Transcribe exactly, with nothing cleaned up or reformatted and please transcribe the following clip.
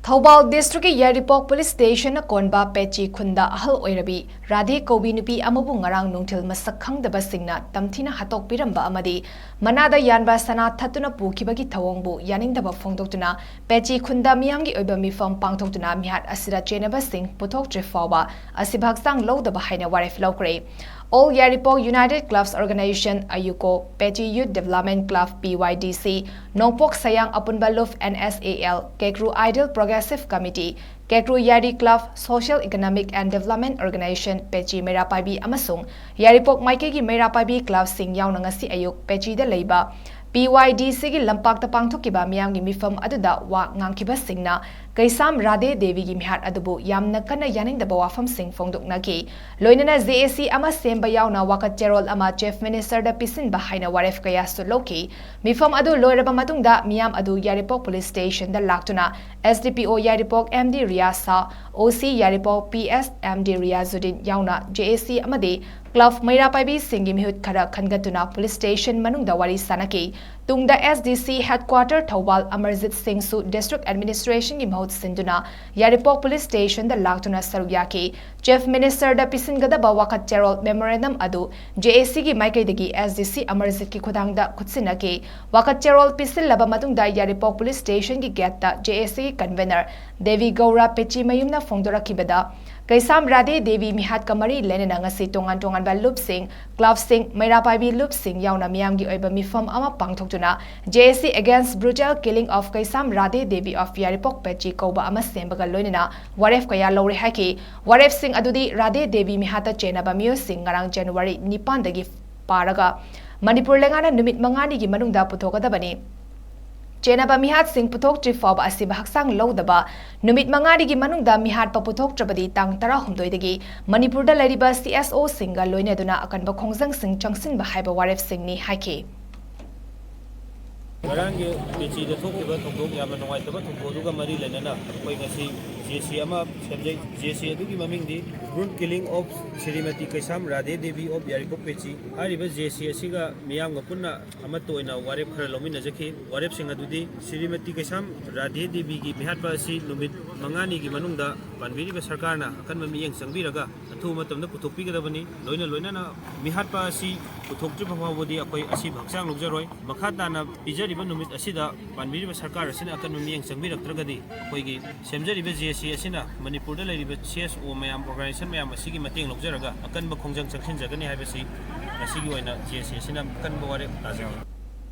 ꯊꯧꯕꯥꯜ ꯗꯤꯁꯇ꯭ꯔꯤꯛꯀꯤ ꯌꯥꯏꯔꯤꯄꯣꯛ ꯄꯨꯂꯤꯁ ꯁ꯭ꯇꯦꯁꯟꯅ ꯀꯣꯟꯕ ꯄꯦꯆꯤ ꯈꯨꯟꯗ ꯑꯍꯜ ꯑꯣꯏꯔꯕꯤ ꯔꯥꯙꯦ ꯀꯧꯕꯤ ꯅꯨꯄꯤ ꯑꯃꯕꯨ ꯉꯔꯥꯡ ꯅꯨꯡꯊꯤꯜ ꯃꯁꯛ ꯈꯪꯗꯕꯁꯤꯡꯅ ꯇꯝꯊꯤꯅ ꯍꯥꯠꯇꯣꯛꯄꯤꯔꯝꯕ ꯑꯃꯗꯤ ꯃꯅꯥꯗ ꯌꯥꯟꯕ ꯁꯅꯥ ꯊꯠꯇꯨꯅ ꯄꯨꯈꯤꯕꯒꯤ ꯊꯧꯑꯣꯡꯕꯨ ꯌꯥꯅꯤꯡꯗꯕ ꯐꯣꯡꯗꯣꯛꯇꯨꯅ ꯄꯦꯆꯤ ꯈꯨꯟꯗ ꯃꯤꯌꯥꯝꯒꯤ ꯑꯣꯏꯕ ꯃꯤꯐꯝ ꯄꯥꯡꯊꯣꯛꯇꯨꯅ ꯃꯤꯍꯥꯠ ꯑꯁꯤꯗ ꯆꯦꯟꯅꯕꯁꯤꯡ ꯄꯨꯊꯣꯛꯇ꯭ꯔꯤ ꯐꯥꯎꯕ ꯑꯁꯤꯕ ꯍꯛꯆꯥꯡ ꯂꯧꯗꯕ ꯍꯥꯏꯅ ꯋꯥꯔꯦꯞ ꯂꯧꯈ꯭ꯔꯦ꯫ All Yairipok United Clubs Organization, ꯑꯌꯨꯀꯣ, Pechi Youth Development Club, P Y D C, ꯅꯣꯡꯄꯣꯛ ꯁꯌꯥꯡ ꯑꯄꯨꯟꯕ ꯂꯨꯞ, N S A L, ꯀꯦꯀ꯭ꯔꯨ Ideal Progressive Committee, ꯀꯦꯀ꯭ꯔꯨ ꯌꯥꯏꯔꯤ Club, Social Economic and Development Organization, ꯄꯦꯆꯤ ꯃꯩꯔꯥ ꯄꯥꯏꯕꯤ ꯑꯃꯁꯨꯡ ꯌꯥꯏꯔꯤꯄꯣꯛ ꯃꯥꯏꯀꯩꯒꯤ ꯃꯩꯔꯥ ꯄꯥꯏꯕꯤ clubꯁꯤꯡ ꯌꯥꯎꯅ ꯉꯁꯤ ꯑꯌꯨꯛ ꯄꯦꯆꯤꯗ ꯂꯩꯕ P Y D Cꯒꯤ ꯂꯝꯄꯥꯛꯇ ꯄꯥꯡꯊꯣꯛꯈꯤꯕ ꯃꯤꯌꯥꯝꯒꯤ ꯃꯤꯐꯝ ꯑꯗꯨꯗ ꯋꯥ ꯉꯥꯡꯈꯤꯕꯁꯤꯡꯅ ꯀꯩꯁꯥꯝ ꯔꯥꯙꯦ ꯗꯦꯕꯤꯒꯤ ꯃꯤꯍꯥꯠ ꯑꯗꯨꯕꯨ ꯌꯥꯝꯅ ꯀꯟꯅ ꯌꯥꯅꯤꯡꯗꯕ ꯋꯥꯐꯝꯁꯤꯡ ꯐꯣꯡꯗꯣꯛꯅꯈꯤ꯫ ꯂꯣꯏꯅꯅ J A C ꯑꯃ ꯁꯦꯝꯕ ꯌꯥꯎꯅ ꯋꯥꯀꯠ ꯆꯦꯔꯣꯜ ꯑꯃ Chief Ministerꯗ ꯄꯤꯁꯤꯟꯕ ꯍꯥꯏꯅ ꯋꯥꯔꯦꯞ ꯀꯌꯥꯁꯨ ꯂꯧꯈꯤ꯫ ꯃꯤꯐꯝ ꯑꯗꯨ ꯂꯣꯏꯔꯕ ꯃꯇꯨꯡꯗ ꯃꯤꯌꯥꯝ ꯑꯗꯨ ꯌꯥꯏꯔꯤꯄꯣꯛ ꯄꯨꯂꯤꯁ ꯁ꯭ꯇꯦꯁꯟꯗ ꯂꯥꯛꯇꯨꯅ S D P O ꯌꯥꯏꯔꯤꯄꯣꯛ M D ꯔꯤꯌꯥꯁ ꯁꯥ, O C ꯌꯥꯏꯔꯤꯄꯣꯛ P S M D Riyazuddin ꯌꯥꯎꯅ J A C ꯑꯃꯗꯤ club ꯃꯩꯔꯥ ꯄꯥꯏꯕꯤꯁꯤꯡꯒꯤ ꯃꯤꯍꯨꯠ ꯈꯔ ꯈꯟꯒꯠꯇꯨꯅ ꯄꯨꯂꯤꯁ ꯁ꯭ꯇꯦꯁꯟ ꯃꯅꯨꯡꯗ ꯋꯥꯔꯤ ꯁꯥꯅꯈꯤ꯫ ꯇꯨꯡꯗ S D C headquarter Thoubal Amarjeet ꯁꯤꯡꯁꯨ district administrationꯒꯤ ꯃꯍꯨꯠ ꯁꯤꯟꯗꯨꯅ ꯌꯥꯏꯔꯤꯄꯣꯛ ꯄꯨꯂꯤꯁ ꯁ꯭ꯇꯦꯁꯟꯗ ꯂꯥꯛꯇꯨꯅ ꯁꯔꯨꯛ ꯌꯥꯈꯤ꯫ Chief Ministerꯗ ꯄꯤꯁꯤꯟꯒꯗꯕ ꯋꯥꯀꯠ ꯆꯦꯔꯣꯜ memorandum ꯑꯗꯨ J A Cꯒꯤ ꯃꯥꯏꯀꯩꯗꯒꯤ S D C ꯑꯃꯔꯖꯤꯠꯀꯤ ꯈꯨꯠꯊꯥꯡꯗ ꯈꯨꯠꯁꯤꯟꯅꯈꯤ꯫ ꯋꯥꯀꯠ ꯆꯦꯔꯣꯜ ꯄꯤꯁꯤꯜꯂꯕ ꯃꯇꯨꯡꯗ ꯌꯥꯏꯔꯤꯄꯣꯛ ꯄꯨꯂꯤꯁ ꯁ꯭ꯇꯦꯁꯟꯒꯤ ꯒꯦꯠꯇ J A Cꯒꯤ convener ꯗꯦꯕꯤ ꯒꯧꯔ ꯄꯦꯆꯤꯃꯌꯨꯝꯅ ꯐꯣꯡꯗꯣꯔꯛꯈꯤꯕꯗ, ꯀꯩꯁꯥꯝ ꯔꯥꯙꯦ ꯗꯦꯕꯤ ꯃꯤꯍꯥꯠꯀ ꯃꯔꯤ ꯂꯩꯅꯅ ꯉꯁꯤ ꯇꯣꯉꯥꯟ ꯇꯣꯉꯥꯟꯕ ꯂꯨꯞꯁꯤꯡ, clubꯁꯤꯡ, ꯃꯩꯔꯥ ꯄꯥꯏꯕꯤ ꯂꯨꯞꯁꯤꯡ ꯌꯥꯎꯅ ꯃꯤꯌꯥꯝꯒꯤ ꯑꯣꯏꯕ ꯃꯤꯐꯝ ꯑꯃ ꯄꯥꯡꯊꯣꯛꯇꯨꯅ J A C against brutal killing of Keisham Radhe Devi of ꯌꯥꯏꯔꯤꯄꯣꯛ ꯄꯦꯆꯤ ꯀꯧꯕ ꯑꯃ ꯁꯦꯝꯕꯒ ꯂꯣꯏꯅꯅ ꯋꯥꯔꯦꯞ ꯀꯌꯥ ꯂꯧꯔꯦ ꯍꯥꯏꯈꯤ꯫ ꯋꯥꯔꯦꯞꯁꯤꯡ ꯑꯗꯨꯗꯤ ꯔꯥꯙꯦ ꯗꯦꯕꯤ ꯃꯤꯍꯥꯠꯇ ꯆꯦꯟꯅꯕ ꯃꯤꯑꯣꯏꯁꯤꯡ ꯉꯔꯥꯡ January ꯅꯤꯄꯥꯟꯗꯒꯤ ꯄꯥꯔꯒ ꯃꯅꯤꯄꯨꯔ ꯂꯩꯉꯥꯛꯅ ꯅꯨꯃꯤꯠ ꯃꯉꯥꯅꯤꯒꯤ ꯃꯅꯨꯡꯗ ꯄꯨꯊꯣꯛꯀꯗꯕꯅꯤ꯫ ꯆꯦꯟꯅꯕ ꯃꯤꯍꯥꯠꯁꯤꯡ ꯄꯨꯊꯣꯛꯇ꯭ꯔꯤ ꯐꯥꯎꯕ ꯑꯁꯤꯕ ꯍꯛꯆꯥꯡ ꯂꯧꯗꯕ ꯅꯨꯃꯤꯠ ꯃꯉꯥꯅꯤꯒꯤ ꯃꯅꯨꯡꯗ ꯃꯤꯍꯥꯠꯄ ꯄꯨꯊꯣꯛꯇ꯭ꯔꯕꯗꯤ ꯇꯥꯡ ꯇꯔꯥꯍꯨꯝꯗꯣꯏꯗꯒꯤ ꯃꯅꯤꯄꯨꯔꯗ ꯂꯩꯔꯤꯕ C S Oꯁꯤꯡꯒ ꯂꯣꯏꯅꯗꯨꯅ ꯑꯀꯟꯕ ꯈꯣꯡꯖꯪꯁꯤꯡ ꯆꯪꯁꯤꯟꯕ ꯍꯥꯏꯕ ꯋꯥꯔꯦꯞꯁꯤꯡꯅꯤ ꯍꯥꯏꯈꯤ꯫ ꯉꯔꯥꯡꯒꯤ ꯄꯦꯆꯤꯗ ꯊꯣꯛꯈꯤꯕ ꯊꯧꯗꯣꯛ, ꯌꯥꯝꯅ ꯅꯨꯡꯉꯥꯏꯇꯕ ꯊꯧꯗꯣꯛ ꯑꯗꯨꯒ ꯃꯔꯤ ꯂꯩꯅꯅ ꯑꯩꯈꯣꯏ ꯉꯁꯤ ꯖꯦ ꯁꯤ ꯑꯃ ꯁꯦꯝꯖꯩ꯫ ꯖꯦ ꯁꯤ ꯑꯗꯨꯒꯤ ꯃꯃꯤꯡꯗꯤ Brutal Killing of Srimati Kaisham Radhe Devi of Yaripok Pechi꯫ ꯍꯥꯏꯔꯤꯕ ꯖꯦ ꯁꯤ ꯑꯁꯤꯒ ꯃꯤꯌꯥꯝꯒ ꯄꯨꯟꯅ ꯑꯃꯠꯇ ꯑꯣꯏꯅ ꯋꯥꯔꯦꯞ ꯈꯔ ꯂꯧꯃꯤꯟꯅꯖꯈꯤ꯫ ꯋꯥꯔꯦꯞꯁꯤꯡ ꯑꯗꯨꯗꯤ ꯁ꯭ꯔꯤꯃꯇꯤ ꯀꯩꯁꯥꯝ ꯔꯥꯙꯦ ꯗꯦꯕꯤꯒꯤ ꯃꯤꯍꯥꯠꯄ ꯑꯁꯤ ꯅꯨꯃꯤꯠ ꯃꯉꯥꯅꯤꯒꯤ ꯃꯅꯨꯡꯗ ꯄꯥꯟꯕꯤꯔꯤꯕ ꯁꯔꯀꯥꯔꯅ ꯑꯀꯟꯕ ꯃꯤꯠꯌꯦꯡ ꯆꯪꯕꯤꯔꯒ ꯑꯊꯨꯕ ꯃꯇꯝꯗ ꯄꯨꯊꯣꯛꯄꯤꯒꯗꯕꯅꯤ꯫ ꯂꯣꯏꯅ ꯂꯣꯏꯅꯅ ꯃꯤꯍꯥꯠꯄ ꯑꯁꯤ ꯄꯨꯊꯣꯛꯇ꯭ꯔꯤꯕ ꯐꯥꯎꯕꯗꯤ ꯑꯩꯈꯣꯏ ꯑꯁꯤꯕꯨ ꯍꯛꯆꯥꯡ ꯂꯧꯖꯔꯣꯏ꯫ ꯃꯈꯥ ꯇꯥꯅ ꯄꯤꯖꯔꯤꯕ ꯅꯨꯃꯤꯠ ꯑꯁꯤꯗ ꯄꯥꯟꯕꯤꯔꯤꯕ ꯁꯔꯀꯥꯔ ꯑꯁꯤꯅ ꯑꯀꯟꯕ ꯃꯤꯠꯌꯦꯡ ꯆꯪꯕꯤꯔꯛꯇ꯭ꯔꯒꯗꯤ ꯑꯩꯈꯣꯏꯒꯤ ꯁꯦꯝꯖꯔꯤꯕ ꯖꯦ ꯁꯤ ꯑꯁꯤꯅ ꯃꯅꯤꯄꯨꯔꯗ ꯂꯩꯔꯤꯕ ꯁꯤ ꯑꯦꯁ ꯑꯣ ꯃꯌꯥꯝ, ꯑꯣꯔꯒꯅꯥꯏꯖꯦꯁꯟ ꯃꯌꯥꯝ ꯑꯁꯤꯒꯤ ꯃꯇꯦꯡ ꯂꯧꯖꯔꯒ ꯑꯀꯟꯕ ꯈꯣꯡꯖꯪ ꯆꯪꯁꯤꯟꯖꯒꯅꯤ ꯍꯥꯏꯕꯁꯤ ꯉꯁꯤꯒꯤ ꯑꯣꯏꯅ ꯖꯦ ꯁꯤ ꯑꯁꯤꯅ ꯑꯀꯟꯕ ꯋꯥꯔꯦꯞ ꯇꯥꯖꯩ꯫